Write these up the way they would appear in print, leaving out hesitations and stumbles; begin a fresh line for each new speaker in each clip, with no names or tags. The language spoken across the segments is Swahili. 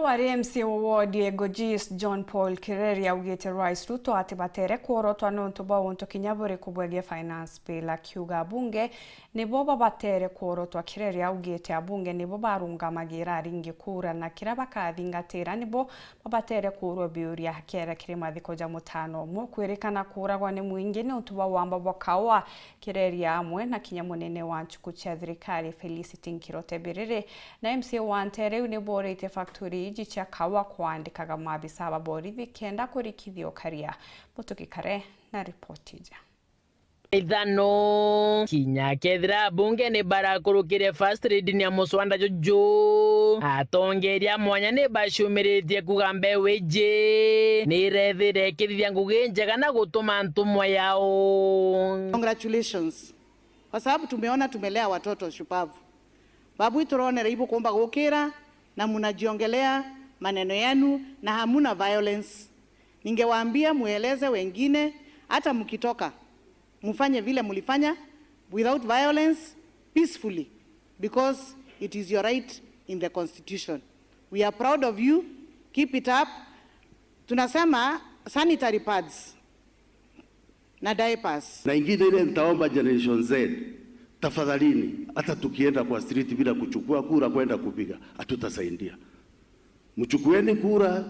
Rĩu MCA wa ward Gojis John Paul Kireri augite Rais Ruto ati batere kuorotwa nontu bwa untu kinya buriku bwegie finance bill, akiuga abunge nibo babatere kuorotwa. Kireri augite abunge nibo barungamagira aringi kura na kiria bakathingatira nibo babatere kurwa biuria kera kiri mathiko ja mutano umwe kwirikana kuragwa ni mwingi ni untu bwa wamba bwa kawa. Kireri amwe na kinya munene wa nchuku cia thirikari Felicity Nkirote Biriri na MCA wa Ntereu ni borite factory iji cia kawa kwandikaga maabisa ba borithi kenda kurikithio karia. Mutukikare na ripoti ija.
Ithano kinya kethira bunge ni barakurukire first reading ya muswanda juju, atongeria mwanya ni bacumiritie kuga mbeu iji ni irethire kithithia ngugi njega na gutuma ntumwa yao.
Congratulations, kwa sababu tumeona tumelea watoto shupavu babu ituronera ibu kumba gukira na munajiongelea maneno yenu na hamuna violence. Ningewaambia mueleze wengine, hata mkitoka mufanye vile mulifanya without violence, peacefully, because it is your right in the constitution. We are proud of you, keep it up. Tunasema sanitary pads na diapers.
Na ingine ile nitaomba Generation Z, tafadhalini, hata tukienda kwa street bila kuchukua kura kwenda kupiga, hatutasaidia. Mchukueni kura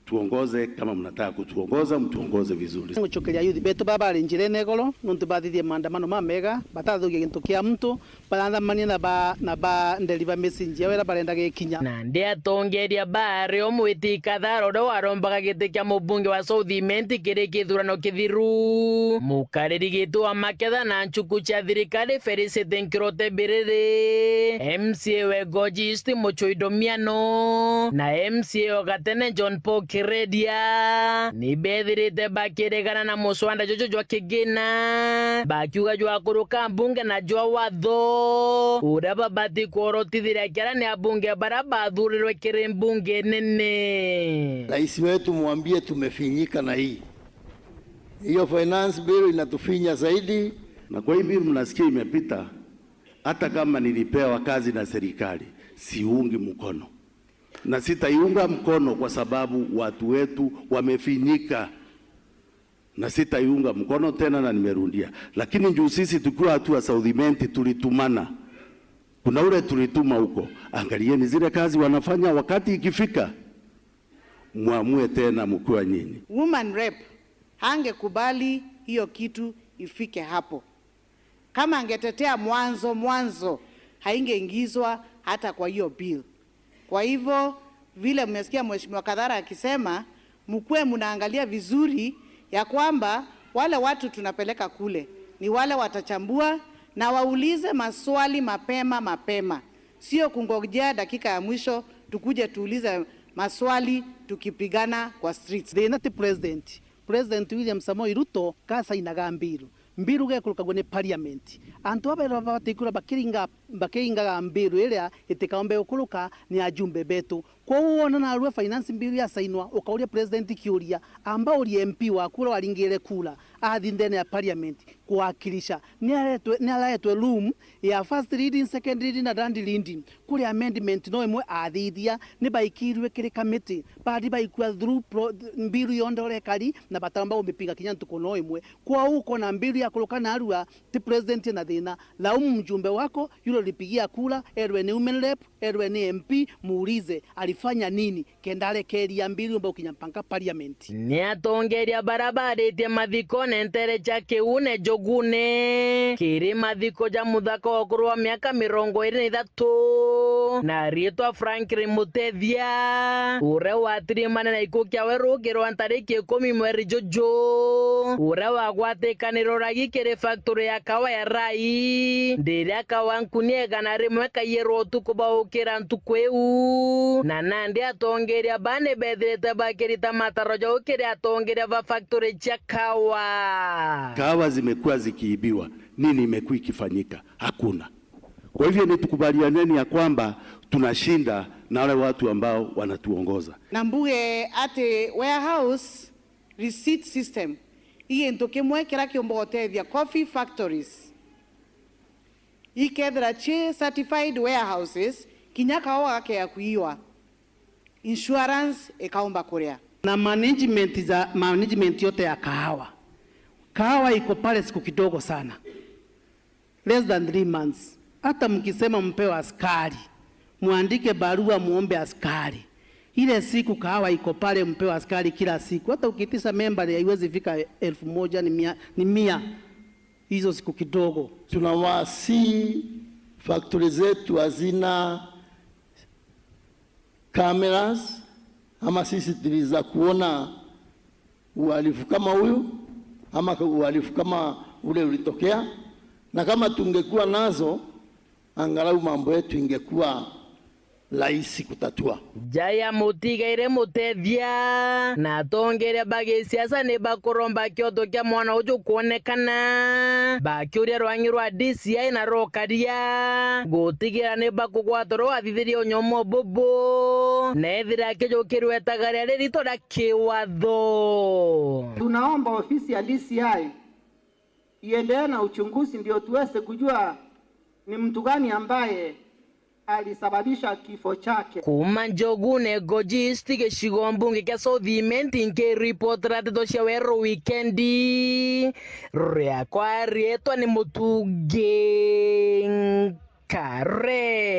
tuongoze, kama mnataka kutuongoza mtuongoze vizuri.
Nguchukiria yuthi betu baba njire negoro nuntu bathithie maandamano ma mega batathugia gintu kia mtu barandamania na ba deliver message yao ira barenda gikinya.
Na ndi atongeria bari omwiti kathara uria warombaga giti kia mubunge wa South Imenti kiri kithurano kithiru, mukariri gitu wa maketha na nchuku cia thirikari Felicity Nkirote Biriri, MCA we Goji East Muchui Domiano na MCA wa Gatene John Paul Kiredia ni bethirite bakiregana na muswanda jojo jwa kigina, bakiuga jwa kuruka mbunge na jwa watho uria babati kuorotithiria kiara ni abunge baria bathurirwe kiri mbunge nene.
Rais wetu mwambie tumefinyika na hii hiyo finance bill inatufinya zaidi.
Na kwa hii bill mnasikia imepita, hata kama nilipewa kazi na serikali siungi mkono na sitaiunga mkono kwa sababu watu wetu wamefinyika, na sitaiunga mkono tena, na nimerundia. Lakini juu sisi tukiwa watu wa South Imenti tulitumana, kuna ule tulituma huko, angalieni zile kazi wanafanya, wakati ikifika muamue tena mkiwa nyinyi.
Woman rep hangekubali hiyo kitu ifike hapo. Kama angetetea mwanzo mwanzo, haingeingizwa hata kwa hiyo bill. Kwa hivyo vile mmesikia Mheshimiwa Kathara akisema, mkuwe mnaangalia vizuri ya kwamba wale watu tunapeleka kule ni wale watachambua na waulize maswali mapema mapema, sio kungojea dakika ya mwisho tukuje tuulize maswali tukipigana kwa streets.
Thina ti President William Samoei Ruto kasainaga mbiru mbiru gekurukagwo ni parliament antu aba batikura bakiringa bakiringaga mbiru iria itikaombe gukuruka ni ajumbe betu. Koguo wona narua finance bill yasainwa ukauria president kiuria, amba urie MP waku uria waringire kura athi ndene ya parliament kuwakilisha, ni aretwe room ya first reading, second reading na third reading kuri amendment no imwe athithia ni baikirwe kiri committee badi baikua through mbiru yonthe urekari na bataramba gumipiga kinya ntuku no imwe kwa uko na mbiru ya kuruka narua ti president na thina. Laumu mjumbe wako yule ulipigia kura, erwe ni women rep, erwe ni MP, muulize alifanya nini kenda arekeria mbiru mba ukinya mpaka parliament.
Ni atongeria barabarĩtie mathiko nentere cha kiune njugune kiri mathiko ja muthako wa ũkũrũ wa mĩaka 23 na rĩtwa Franklin Mutethia ũrĩa watirimane na ikuũ kĩa werũ rwa tarĩki 10 mweri juju ũrĩa wagwatĩkanĩrwo ragi kĩrĩ factory ya kawa ya Rai ndĩrĩa kawa nkunia 100 kaiyĩrwo ũtukũ baũkĩra ntukũ ĩu. Na nandi atongeria bane bethirite bakirita mataro jau kiri atongeria ba factory cha kawa.
Kahawa zimekuwa zikiibiwa, nini imekuwa ikifanyika? Hakuna. Kwa hivyo ni tukubalianeni ya kwamba tunashinda na wale watu ambao wanatuongoza.
Na mbuge ati warehouse receipt system igintu kimwe kiria kiumba gutethia coffee factories ikethira chi certified warehouses kinya kahawa gakea kuiwa. Insurance ikaomba kuria
na management za management yote ya kahawa. Kahawa iko pale siku kidogo sana, less than 3 months. Hata mkisema mpewe askari, muandike barua muombe askari, ile siku kahawa iko pale, mpewe askari kila siku. Hata ukiitisha member haiwezi fika 1000, ni mia, ni mia hizo siku kidogo.
Tunawasi factory zetu hazina cameras ama CCTV za kuona uhalifu kama huyu ama uhalifu kama ule ulitokea, na kama tungekuwa nazo angalau mambo yetu ingekuwa rahisi kutatua.
Jaya mutigaire mutethia na atongeria bagisiasa ni bakuromba kioto kia mwana uju kuonekana bakiuria rwangi rwa DCI na rokaria gutigira ni bakugwatwo rwathithiria unyomo bubu na ethira kijukirwetaga ria ririto ria kiwatho.
Tunaomba ofisi ya DCI iendelee na uchunguzi ndio tuweze kujua ni mtu gani ambaye alisababisha kifo chake.
Kuma Njogune Gojisti gĩcigo mbunge kĩa South Imenti nkĩribotera ndeto cia werũ wikendi rĩakwa rĩetwa nĩ Mũtungi Nkare.